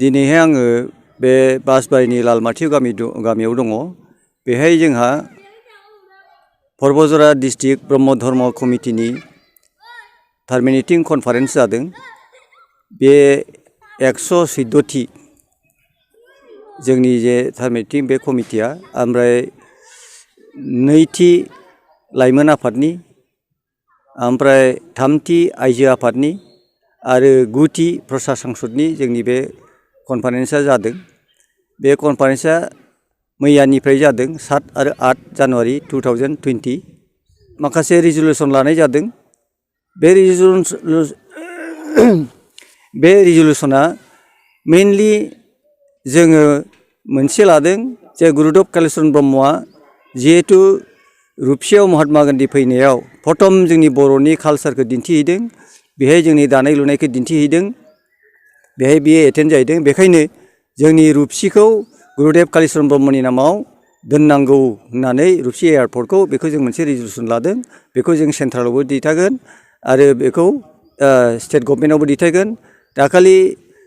दिनैहाय आङो बे बासबारिनि लालमाथि गामियाव दङ। बेहाय जोंहा पर्बजरा डिस्ट्रिक्ट ब्रह्म धर्म कमिटिनि टार्मिनेटिं कनफारेन्स जादों। बे 114थि जोंनि जे टार्मिनेटिं बे कमिटिया, ओमफ्राय नैथि लाइमोन आफादनि, ओमफ्राय थामथि आइजो आफादनि आरो गुथि प्रसा संसदनि जोंनि बे कनफारेन्सआ जादों। बे कनफारेन्सआ मैयानिफ्राय जादों 7 आरो 8 जानुवारि 2020। माखासे रिजुलेसन लानाय जादों। बे रिजुलेसना मेनलि जोङो मोनसे लादों जे गुरुदेव कालिचरन ब्रह्मआ जिहेतु रुपसियाव महात्मा गान्धी फैनायाव प्रथम जोंनि बर'नि कालसारखौ दिन्थिहैदों, बेहाय जोंनि दानाय लुनायखौ दिन्थिहैदों, बेहाय बियो एटेन्ड जाहैदों। बेखायनो जोंनि रुपसिखौ गुरुदेव कालिचरन ब्रह्मनि नामाव दोननांगौ होननानै रुपसि एयारपर्टखौ बेखौ जों मोनसे रिजुलेसन लादों। बेखौ जों सेन्ट्रेलावबो दैथायगोन आरो बेखौ स्टेट गभर्नमेन्टआवबो दैथायगोन। दाखालि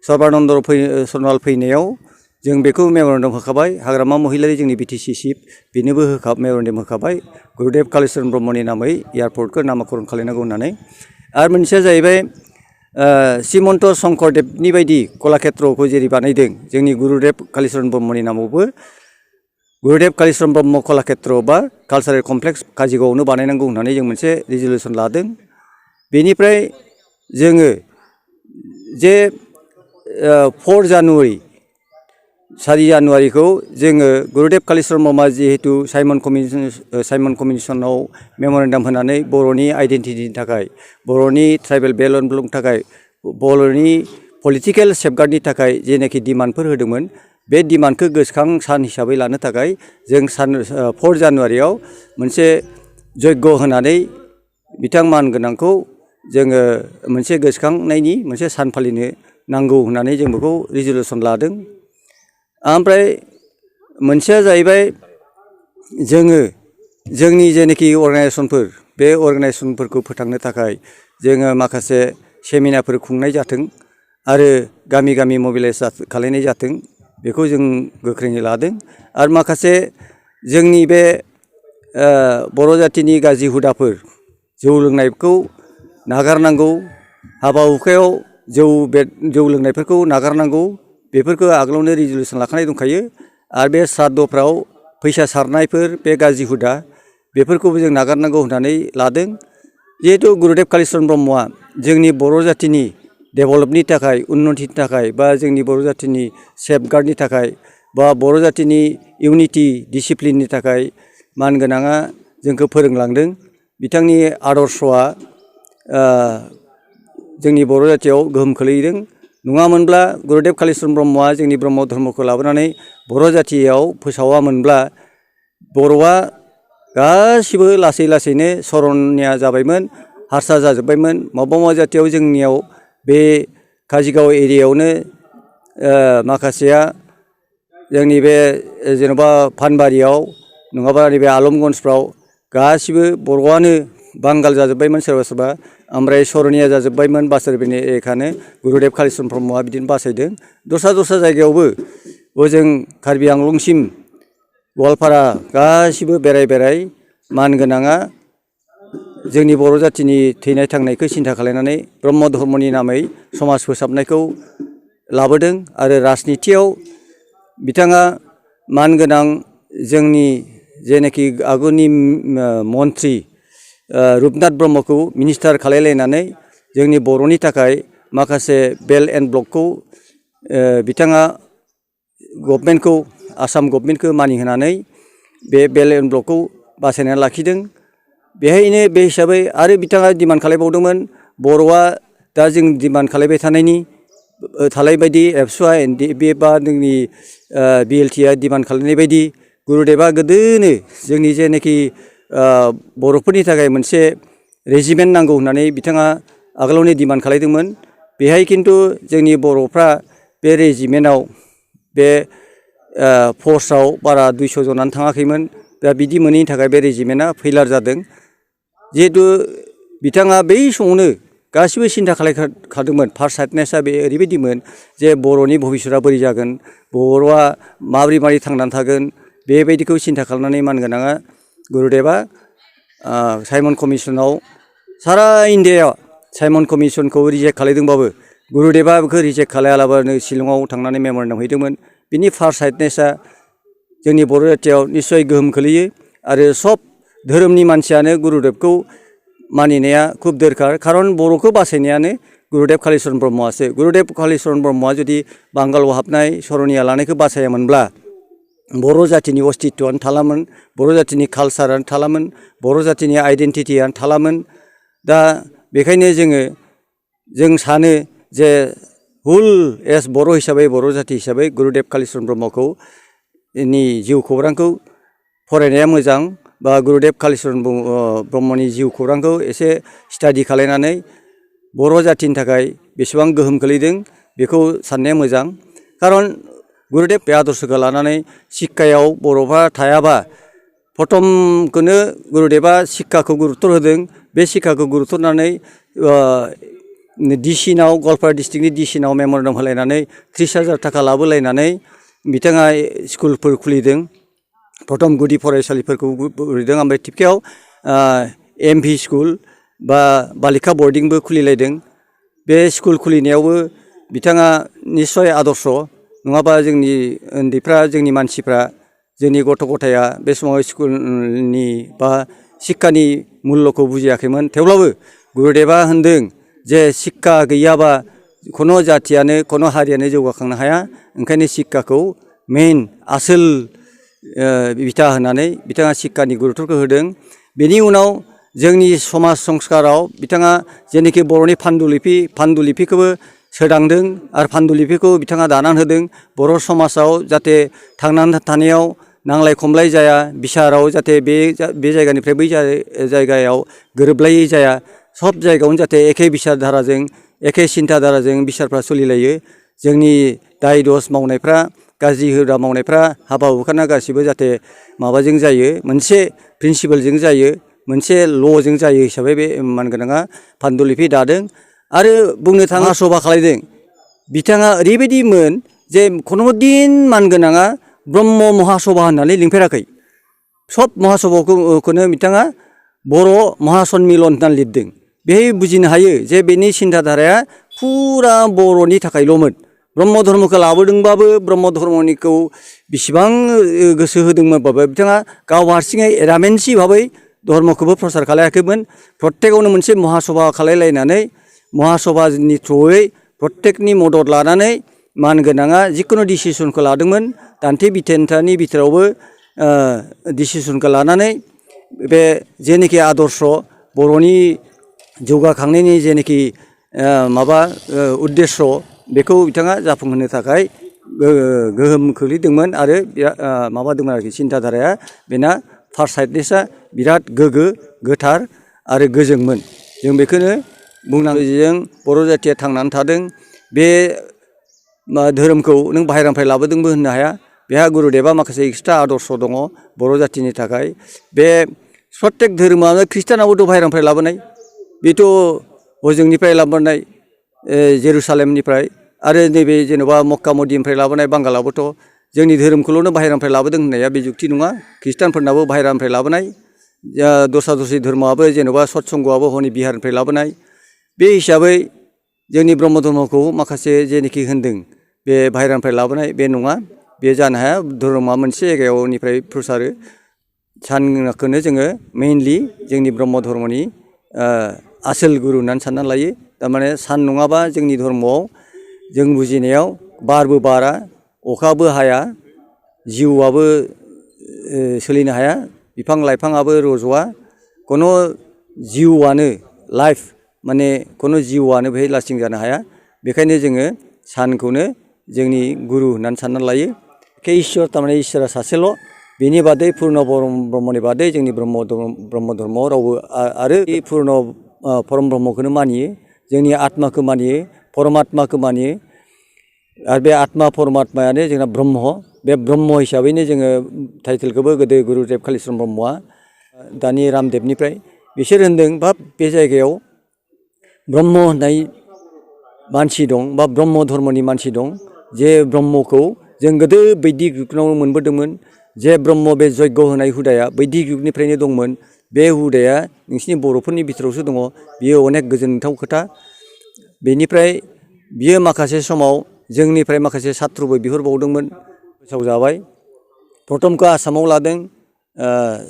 सर्बानन्द सन'वाल फैनायाव जों बेखौ मेम'रेन्डाम होखाबाय। हाग्रामा महिलारि जोंनि बिटिसि चिफ बेनोबो मेम'रेन्डाम होखाबाय गुरुदेव कालिचरन ब्रह्मनि नामै एयारपर्टखौ नामकरन खालामनांगौ होननानै। आरो मोनसेया जाहैबाय श्रीमन्त शंकरदेबनि बायदि कलाक्षेत्रखौ जेरै बानायदों, जोंनि गुरुदेव कालिचरन ब्रह्मनि नामावबो गुरुदेव कालिचरन ब्रह्म कलाक्षेत्र बा कालचारेल कमप्लेक्स काजिगावआवनो बानायनांगौ होननानै जों मोनसे रिजुलेसन लादों। बेनिफ्राय जोङो जे 4 जानुवारि 4 जानुवारिखौ जोङो गुरुदेव कालिचरन ब्रह्मआ जिहेतु साइमन कमिसनाव मेम'रेन्डाम होनानै बर'नि आइडेन्टिटिनि थाखाय, बर'नि ट्राइबेल डेभेलपमेन्टनि थाखाय, बर'नि पलिटिकेल सेफगार्डनि थाखाय जेनाखि डिमान्डफोर होदोंमोन, बे डिमान्डखौ गोसोखां सान हिसाबै लानो थाखाय जों 4 जानुवारियाव मोनसे जयग' होनानै बिथां मानगोनांखौ जोङो मोनसे गोसोखांनायनि मोनसे सान फालिनो नांगौ होननानै जों बेखौ रिजुलेसन लादों। ओमफ्राय मोनसेया जाहैबाय जोङो जोंनि जेनाखि अर्गानाइजेसनफोर, बे अर्गानाइजेसनफोरखौ फोथांनो थाखाय जोङो माखासे सेमिनारफोर खुंनाय जाथों आरो गामि गामि मबिलाइज खालायनाय जाथों, बेखौ जों गोख्रोङै लादों। आरो माखासे जोंनि बे बर' जाथिनि गाज्रि हुदाफोर, जौ लोंनायखौ नागारनांगौ, हाबा हुखायाव जौ लोंनायफोरखौ नागारनांगौ, बेफोरखौ आगोलावनो रिजुलेसन लाखानाय दंखायो। आरो बे श्राद्धफ्राव फैसा सारनायफोर, बे गाज्रि हुदा, बेफोरखौबो जों नागारनांगौ होननानै लादों। जिहेतु गुरुदेव कालिचरन ब्रह्मआ जोंनि बर' जाथिनि डेभेलपनि थाखाय, उन्नतिनि थाखाय, बा जोंनि बर' जाथिनि सेफगार्डनि थाखाय, बा बर' जाथिनि इउनिटि डिसिप्लिननि थाखाय मानगोनाङा जोंखौ फोरोंलांदों। बिथांनि आदर्शआ जोंनि बर' जाथियाव गोहोम खोलैदों। नङामोनब्ला गुरुदेव कालिचरन ब्रह्मआ जोंनि ब्रह्म धर्मखौ लाबोनानै बर' जाथियाव फोसावामोनब्ला बर'आ गासिबो लासै लासैनो सरनिया जाबायमोन, हारसा जाजोब्बायमोन। माबा जाथियाव जोंनियाव बे काजिगाव एरियायावनो माखासेया जोंनि बे जेन'बा फानबारियाव नङाबा नैबे आलमगन्जफ्राव गासिबो बर'आनो बांगाल जाजोब्बायमोन सोरबा सोरबा, ओमफ्राय सरनिया जाजोब्बायमोन। बासोरबिनि एखानो गुरुदेव कालिचरन ब्रह्मआ बिदिनो बासायदों। दस्रा जायगायावबो ओजों कार्बि आंलंसिम गवालपारा गासिबो बेराय मानगोनाङा जोंनि बर' जाथिनि थैनाय थांनायखौ सिन्था खालायनानै ब्रह्म धर्मनि नामै समाज फोसाबनायखौ लाबोदों। आरो राजनितियाव बिथाङा मानगोनां जोंनि जेनाखि आगुनि मन्त्रि रुपनाथ ब्रह्मखौ मिनिस्टार खालायलायनानै जोंनि बर'नि थाखाय माखासे बेल एन्ड ब्लकखौ बिथाङा गभर्नमेन्टखौ, आसाम गभर्नमेन्टखौ मानिहोनानै बे बेल एन्ड ब्लकखौ बासायनानै लाखिदों। बेहायनो बे हिसाबै आरो बिथाङा डिमान्ड खालायबावदोंमोन, बर'आ दा जों डिमान्ड खालायबाय थानायबायदि एबसुआ बे बा जोंनि बिएलटिआ डिमान्ड खालायनाय बायदि गुरुदेबआ गोदोनो जोंनि जेनाखि बर'फोरनि थाखाय मोनसे रेजिमेन्ट नांगौ होननानै बिथाङा आगोलावनो डिमान्ड खालायदोंमोन। बेहाय खिन्थु जोंनि बर'फ्रा बे रेजिमेन्टआव, बे फर्सआव बारा 200 जनानो थाङाखैमोन। दा बिदि मोनैनि थाखाय बे रेजिमेन्टआ फेइलार जादों। जिहेतु बिथाङा बै समावनो गासिबो सिन्था खालामखादोंमोन। फार्स्ट साइडनेसा बे ओरैबायदिमोन जे बर'नि भबिष्यता बोरै जागोन, बर'आ माबोरै थांनानै थागोन, बेबायदिखौ सिन्था खालामनानै मानगोनाङा गुरुदेबा साइमन कमिसनाव सारा इन्डियायाव साइमन कमिसनखौ रिजेक्ट खालामदोंबाबो गुरुदेबा बेखौ रिजेक्ट खालायालाबानो शिलंआव थांनानै मेम'रेन्डाम हैदोंमोन। बिनि फार्स्ट साइडनेसा जोंनि बर' जाथियाव निस्सय गोहोम खोलैयो आरो सब धोरोमनि मानसियानो गुरुदेबखौ मानिनाया खुब दरखार। खारन बर'खौ बासायनायानो गुरुदेब कालिचरन ब्रह्मआसो। गुरुदेब कालिचरन ब्रह्मआ जुदि बांगालाव हाबनाय सरनिया लानायखौ बासायामोनब्ला बर' जातिनि अस्तित्वआनो थालामोन, बर' जातिनि कालसारानो थालामोन, बर' जातिनि आइडेन्टिटियानो थालामोन। दा बेखायनो जों सानो जे हुल एस बर' हिसाबै, बर' जाति हिसाबै गुरुदेब कालिचरन ब्रह्मखौ नि जिउ खौरांखौ फरायनाया मोजां, बा गुरुदेब कालिचरन ब्रह्मनि जिउ खौरांखौ एसे स्टाडि खालायनानै बर' जातिनि थाखाय बेसेबां गोहोम खोलैदों बेखौ साननाया मोजां। खारन गुरुदेब बे आदर्शखौ लानानै शिक्षायाव बर'फ्रा थायाबा प्रथमखौनो गुरुदेबा शिक्षाखौ गुरुत्त होदों। बे शिक्षाखौ गुरुत्त होनानै डिसिनाव गवालपारा डिस्ट्रिक्टनि डिसिनाव मेम'रेन्डाम होलायनानै 30,000 थाखा लाबोलायनानै बिथाङा स्कुलफोर खुलिदों। प्रथम गुदि फरायसालिफोरखौ खुलिदों। ओमफ्राय थिपकायाव MP स्कुल बा बालिका बर्डिंबो खुलिलायदों। बे स्कुल खुलिनायावबो बिथाङा निस्सय आदर्श, नङाबा जोंनि उन्दैफ्रा, जोंनि मानसिफ्रा, जोंनि गथ' गथाया बे समाव स्कुलनि बा शिक्षानि मुल्यखौ बुजियाखैमोन। थेवब्लाबो गुरुदेबा होनदों जे शिक्षा गैयाबा खुनु जातियानो, खुनु हारियानो जौगाखांनो हाया। ओंखायनो शिक्षाखौ मेइन आसोल बिथा होनानै बिथाङा शिक्षानि गुरुत्तखौ होदों। बेनि उनाव जोंनि समाज संस्काराव बिथाङा जेनोखि बर'नि पान्डुलिपिखौबो सोदांदों आरो पान्डुलिपिखौ बिथाङा दानानै होदों। बर' समाजाव जाहाथे थांनानै थानायाव नांलाय खमलाय जाया, बिसाराव जाहाथे बे जायगानिफ्राय बै जायगायाव गोरोबलायै जाया, सब जायगायावनो जाहाथे एखे बिसार धाराजों, एखे सिन्था धाराजों बिसारफ्रा सोलिलायो। जोंनि दाय दस मावनायफ्रा, गाज्रि हुदा मावनायफ्रा, हाबा हुखाना गासिबो जाहाथे माबाजों जायो, मोनसे प्रिन्सिपालजों जायो, मोनसे ल'जों जायो हिसाबै बे मानगोनाङा पान्डुलिपि दादों। आरो बुंनो थाङा सभा खालायदों। बिथाङा ओरैबायदिमोन जे खुनुदिन मानगोनाङा ब्रह्म महासभा होननानै लिंफेराखै। सब महासभाखौनो बिथाङा बर' महासन्मिलन होननानै लिरदों। बेहाय बुजिनो हायो जे बेनि सिन्था धाराया फुरा बर'नि थाखायल'मोन। ब्रह्म धर्मखौ लाबोदोंबाबो, ब्रह्म धर्मनिखौ बिसिबां गोसो होदोंमोनबाबो बिथाङा गाव हारसिङै एरामेन्सि भाबै धर्मखौबो प्रसार खालायाखैमोन। प्रत्येकआवनो मोनसे महासभा खालायलायनानै, महासभानि थ्रुयै प्रत्येकनि मदद लानानै मानगोनाङा जिखुनु डिसिसनखौ लादोंमोन। दान्थे बिथेन्थानि बिथोरावबो डिसिसनखौ लानानै बे जेनोखि आदर्श, बर'नि जौगाखांनायनि जेनोखि उद्देश्य, बेखौ बिथाङा जाफुंहोनो थाखाय गोहोम खोख्लैदोंमोन। आरो माबादोंमोन आरोखि, सिन्था धाराया बेना फार्स्ट साइडनेसा बिराद गोग्गो, गोथार आरो गोजोंमोन। जों बेखौनो बुंनांगौ। जों बर' जातिया थांनानै थादों। बे धोरोमखौ नों बाहेरानिफ्राय लाबोदोंबो होननो हाया। बेहा गुरुदेबा माखासे एक्सट्रा आदर्श दङ बर' जातिनि थाखाय। बे प्रत्येक धोरोमानो, ख्रिस्टानाबोथ' बाहेरानिफ्राय लाबोनाय, बेथ' हजोंनिफ्राय लाबोनाय, जेरुसालेमनिफ्राय, आरो नैबे जेन'बा मक्का मदिनानिफ्राय लाबोनाय बांगालाबोथ' जोंनि धोरोमखौल'नो बाहेरानिफ्राय लाबोदों होननाया बे जुक्ति नङा। ख्रिस्टानफोरनाबो बाहेरानिफ्राय लाबोनाय, दस्रा धोरोमाबो जेन'बा सत्संगआबो हनै बिहारनिफ्राय लाबोनाय। बे हिसाबै जोंनि ब्रह्म धर्मखौ माखासे जेनोखि होनदों बे बाहेरानिफ्राय लाबोनाय, बे नङा। बे जानो हाया। धोरोमा मोनसे जायगानिफ्राय प्रसारो। सानखौनो जोङो मेइनलि जोंनि ब्रह्म धर्मनि आसोल गुरु होननानै साननानै लायो। थारमाने सान नङाबा जोंनि धर्मआव, जों बुजिनायाव, बारबो बारा, अखाबो हाया, जिउआबो सोलिनो हाया, बिफां लाइफाङाबो रज'आ, खुनु जिउआनो, लाइफ माने खुनु जिउआनो बेहाय लास्टिं जानो हाया। बेखायनो जोङो सानखौनो जोंनि गुरु होननानै साननानै लायो। इसोर, थारमाने इसोरा सासेल'। बेनि बादै पुर्न ब्रह्मनि बादै जोंनि ब्रह्म धर्मआव रावबो आरो पुर्न परम ब्रह्मखौनो मानियो। जोंनि आत्माखौ मानियो, परमात्माखौ मानियो। आरो बे आत्मा परमात्मायानो जोंना ब्रह्म। बे ब्रह्म हिसाबैनो जोङो टाइटेलखौबो गोदो गुरुदेब कालिचरन ब्रह्मआ, दानि रामदेबनिफ्राय बिसोर होनदों, बाब बे जायगायाव ब्रह्म होननाय मानसि दं बा ब्रह्म धर्मनि मानसि दं जे ब्रह्मखौ जों गोदो बैदिक जुगनाव मोनबोदोंमोन जे ब्रह्म बे यज्ञ होनाय हुदाया बैदिक जुगनिफ्रायनो दंमोन बे हुदाया नोंसिनि बर'फोरनि बिथोरावसो दङ बियो अनेक गोजोनथाव खोथा बेनिफ्राय बियो माखासे समाव जोंनिफ्राय माखासे सात्रबो बिहरबावदोंमोन फोसावजाबाय प्रथमखौ आसामाव लादों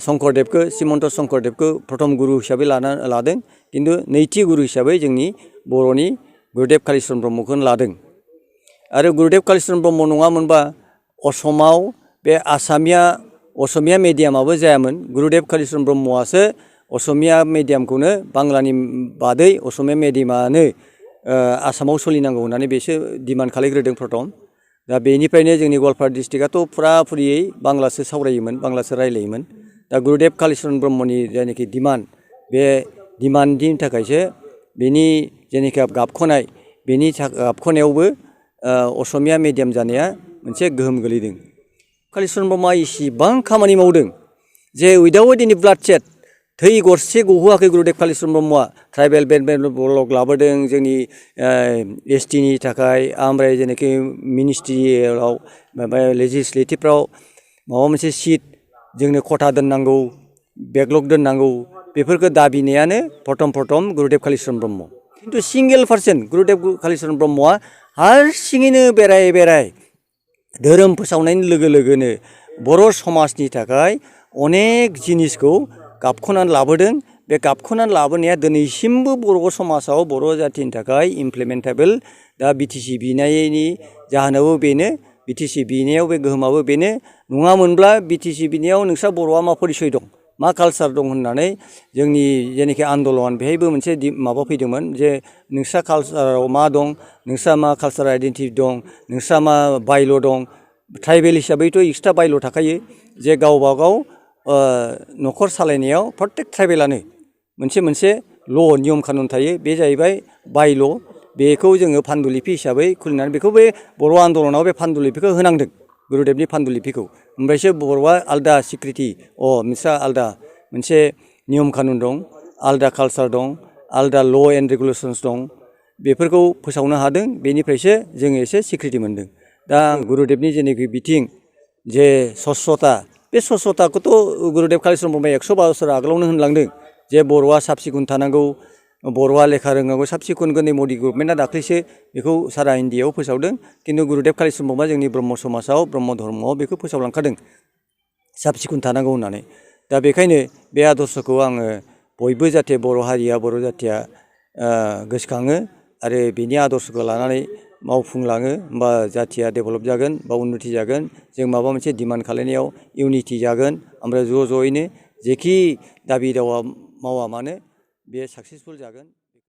शंकरदेबखौ श्रीमन्त शंकरदेबखौ प्रथम गुरु हिसाबै लादों किन्तु नैथि गुरु हिसाबै जोंनि बर'नि गुरुदेब कालिचरन ब्रह्मखौनो लादों आरो गुरुदेब कालिचरन ब्रह्म नङामोनबा असमाव बे असमिया मेडियामाबो जायामोन गुरुदेब कालिचरन ब्रह्मआसो असमिया मेडियामखौनो बांलानि बादै असमिया मेडियामानो आसामाव सोलिनांगौ होननानै बेसो डिमान्ड खालामग्रोदों प्रथम दा बेनिफ्रायनो जोंनि गवालपारा डिस्ट्रिक्टआथ' फुराफुरियै बांलासो सावरायोमोन बांलासो रायलायोमोन दा गुरुदेब कालिचरन ब्रह्मनि जायनाखि डिमान्ड बे डिमान्डनि थाखायसो बेनि जेनाखि गाबख'नाय बेनि गाबख'नायावबो असमिया मेडियाम जानाया मोनसे गोहोम गोलैदों कालिचरन ब्रह्मआ इसिबां खामानि मावदों जे उइदाउट एनि ब्लाडसेड थै गरसे गहोआखै गुरुदेब कालिचरन ब्रह्मआ ट्राइबेल ब्लक लाबोदों जोंनि एसटिनि थाखाय ओमफ्राय जेनाखि मिनिस्ट्रियाव माबा लेजिस्लेटिभफ्राव माबा मोनसे सिट जोंनो खथा दोननांगौ बेकलग दोननांगौ बेफोरखौ दाबिनायानो प्रथम गुरुदेब कालिचरन ब्रह्म खिन्थु सिंगेल पार्सन गुरुदेब कालिचरन ब्रह्मआ हारसिङैनो बेराय धोरोम फोसावनायनि लोगो लोगोनो बर' समाजनि थाखाय अनेक जिनिसखौ गाबख'नानै लाबोदों बे गाबख'नानै लाबोनाया दिनैसिमबो बर' समाजाव बर' जाथिनि थाखाय इमप्लिमेन्टेबोल दा बिटिसि बिनायनि जाहोनाबो बेनो बिटिसि बिनायाव बे गोहोमाबो बेनो नङामोनब्ला बिटिसि बिनायाव नोंस्रा बर'आ मा परिचय दं मा कालसार दं होननानै जोंनि जेनाखि आन्दलन बेहायबो मोनसे माबा फैदोंमोन जे नोंस्रा कालसाराव मा दं नोंस्रा मा कालसार आइडेन्टिटि दं नोंस्रा मा बायल' दं ट्राइबेल हिसाबैथ' एक्सट्रा बायल' थाखायो जे गावबा गाव न'खर सालायनायाव प्रत्येक ट्राइबेलानो मोनसे ल' नियम खानुन थायो बे जाहैबाय बायल' बेखौ जोङो फान्दुलिपि हिसाबै खुलिनानै बेखौ बे बर' आन्दलनाव बे फान्दुलिपिखौ होनांदों गुरुदेबनि फान्दुलिपिखौ ओमफ्रायसो बर'आ आलदा सिक्रिटि नोंस्रा आलदा मोनसे नियम खानुन दं आलदा कालसार दं आलदा ल' एन्ड रेगुलेसन्स दं बेफोरखौ फोसावनो हादों बेनिफ्रायसो जोङो एसे सिक्रिटि मोनदों दा गुरुदेबनि जेनाखि बिथिं जे सस्स'ता बे सस्स'ताखौथ' गुरुदेब कालिचरन ब्रह्मआ 100 बोसोर आगोलावनो होनलांदों जे बर'आ साब सिखुन थानांगौ बर'आ लेखा रोंनांगौ साब सिखुन नै मदि गभर्नमेन्टआ दाख्लैसो बेखौ सारा इन्डियायाव फोसावदों किन्तु गुरुदेब कालिचरन ब्रह्मआ जोंनि ब्रह्म समाजाव ब्रह्म धर्मआव बेखौ फोसावलांखादों साब सिखुन थानांगौ होननानै दा बेखायनो बे आदर्शखौ आङो बयबो जाहाथे बर' हारिया बर' जाथिया गोसोखाङो आरो बेनि आदर्शखौ लानानै मावफुंलाङो होमबा जाथिया डेभेलप जागोन बा उन्नति जागोन जों माबा मोनसे डिमान्ड खालायनायाव इउनिटि जागोन ओमफ्राय ज'यैनो जेखि दाबि दावा मावा मानो बे साक्सेसफुल जागोन।